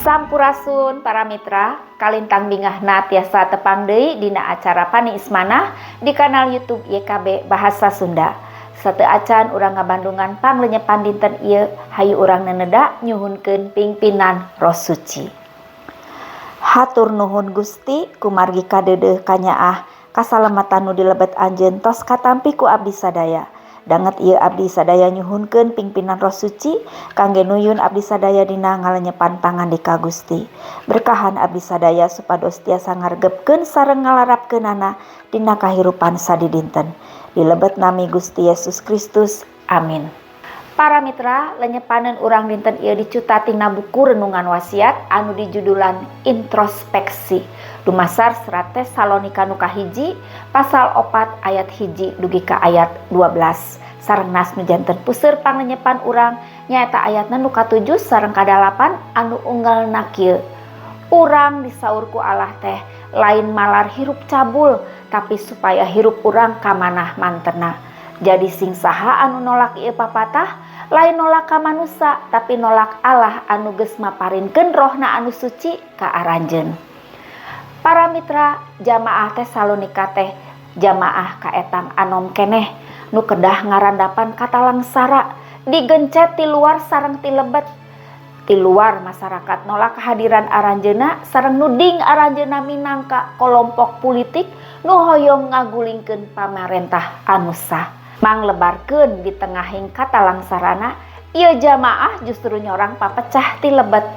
Sampurasun para mitra, kalintang bingahna tiasa tepang deui dina acara Paniis Manah di kanal YouTube YKB Bahasa Sunda. Sateuacan urang ngabandungan panglenyepan dinten ieu, hayu urang neneda nyuhunkeun pingpinan Roh Suci. Hatur nuhun Gusti kumargi kadeudeuh kanyaah kasalamatan nu dilebet anjeun tos katampi ku abdi sadaya. Danget ieu abdi sadaya nyuhunkeun pingpinan Roh Suci kangge nuyun abdi sadaya dina ngalenyepan pangandika Gusti. Berkahan abdi sadaya supados tiasa ngaregepkeun sareng ngalarapkeunana dina kahirupan sadidinten. Dilebet nami Gusti Yesus Kristus. Amin. Para mitra, lenyepaneun urang dinten ieu dicuta tina buku Renungan Wasiat anu dijudulan Introspeksi. Dumasar serat Tesalonika nu kahiji pasal 4 ayat 1 dugi ka ayat 12. Sareng nas nu janten puseur panglenyepan urang nyaeta ayatna nu katujuh sareng kadalapan anu unggalna kieu. Urang disaur ku Allah teh lain malar hirup cabul, tapi supaya hirup urang kamanah mantena. Jadi sing saha anu nolak ieu papatah, lain nolak ka manusa, tapi nolak Allah anu geus maparinkeun rohna anu suci ka aranjeun. Para mitra, jamaah Tesalonika teh jamaah kaetang anom keneh nu kedah ngarandapan katalangsara, digencet ti luar sareng ti lebet. Ti luar masyarakat nolak kehadiran aranjeuna sareng nuding aranjeuna minangka kelompok politik nu hoyong ngagulingkeun pamarentah anu sah. Manglebarkeun di tengahing katalangsarana, ieu jamaah justru nyorang papecah ti lebet.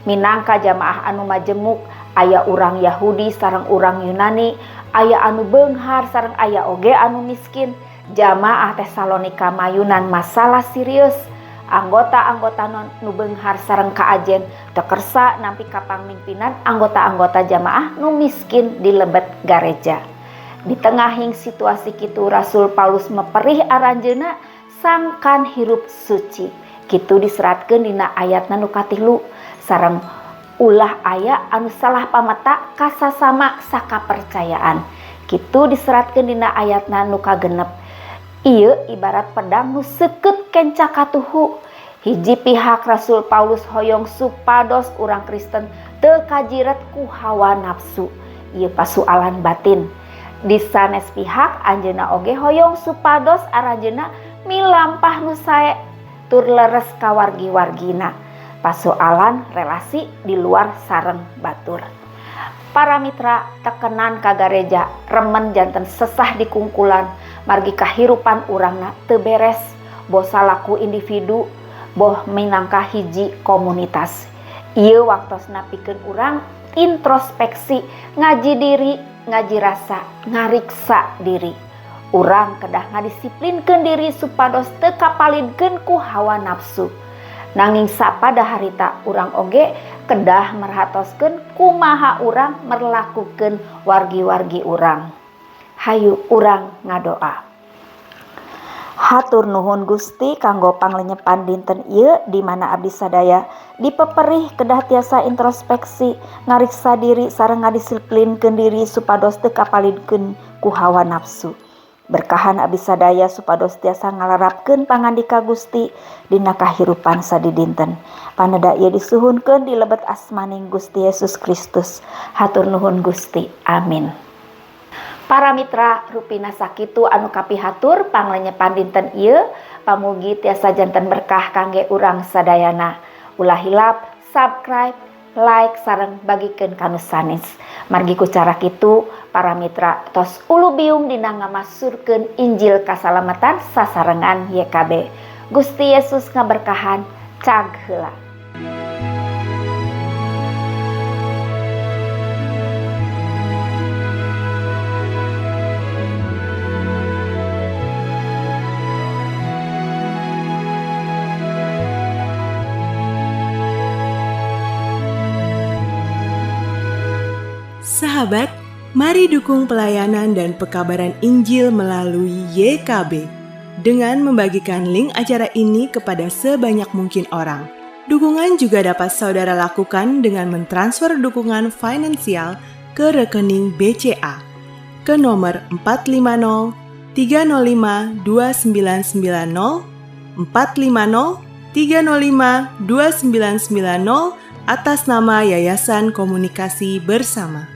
Minangka jamaah anu majemuk, aya urang Yahudi sareng urang Yunani, aya anu beunghar sareng aya oge anu miskin. Jamaah Tesalonika mayunan masalah serius. Anggota-anggota nu beunghar sareng kaajen teu kersa nampi kapangmimpinan anggota-anggota jamaah nu miskin di lebet gareja. Di tengahing situasi kitu Rasul Paulus meperih aranjeuna sangkan hirup suci. Kitu diseratkeun dina ayatna nu katilu sareng ulah aya anu salah pameta kasasama sakapercayaan. Kitu diseratkeun dina ayatna nu kagenep. Ieu ibarat pedang nu seukeut kenca katuhu. Hiji pihak Rasul Paulus hoyong supados urang Kristen teu kajiret ku hawa nafsu. Ieu pasualan batin. Di sanes pihak anjeunna oge hoyong supados aranjeunna milampah nu sae tur leres ka wargi-wargina. Pasoalan relasi di luar sareng batur. Para mitra, tekenan ka gareja remen janten sesah dikungkulan margi kahirupan urangna teu beres, boh salaku individu boh minangka hiji komunitas. Ieu waktosna pikeun urang introspeksi, ngaji diri, ngaji rasa, ngariksa diri. Urang kedah ngadisiplinkeun diri supados teu kapalidkeun ku hawa nafsu. Nanging sapada harita urang oge kedah merhatoskeun kumaha urang merlakukeun wargi-wargi urang. Hayu urang ngadoa. Hatur nuhun Gusti kanggo panglenyepan dinten ieu di mana abdi sadaya dipeperih kedah tiasa introspeksi, ngariksa diri sareng ngadisiplinkeun diri supados teu kapalidkeun ku hawa nafsu. Berkahan abdi sadaya supados tiasa ngalarapkeun pangandika Gusti dina kahirupan sadidinten. Paneda ieu disuhunkeun di lebet asmaning Gusti Yesus Kristus. Hatur nuhun Gusti. Amin. Para mitra, rupina sakitu anu kapihatur panglenyepan dinten ieu, pamugi tiasa janten berkah kangge urang sadayana. Ulah hilap subscribe, like sareng bagikeun ka nu sanes. Margi ku cara kitu para mitra tos ulu biung dina ngamasurkeun Injil kasalamatan sasarengan YKB. Gusti Yesus ngaberkahan, cag heula. Sahabat, mari dukung pelayanan dan pekabaran Injil melalui YKB dengan membagikan link acara ini kepada sebanyak mungkin orang. Dukungan juga dapat saudara lakukan dengan mentransfer dukungan finansial ke rekening BCA ke nomor 450 305 2990 450 305 2990 atas nama Yayasan Komunikasi Bersama.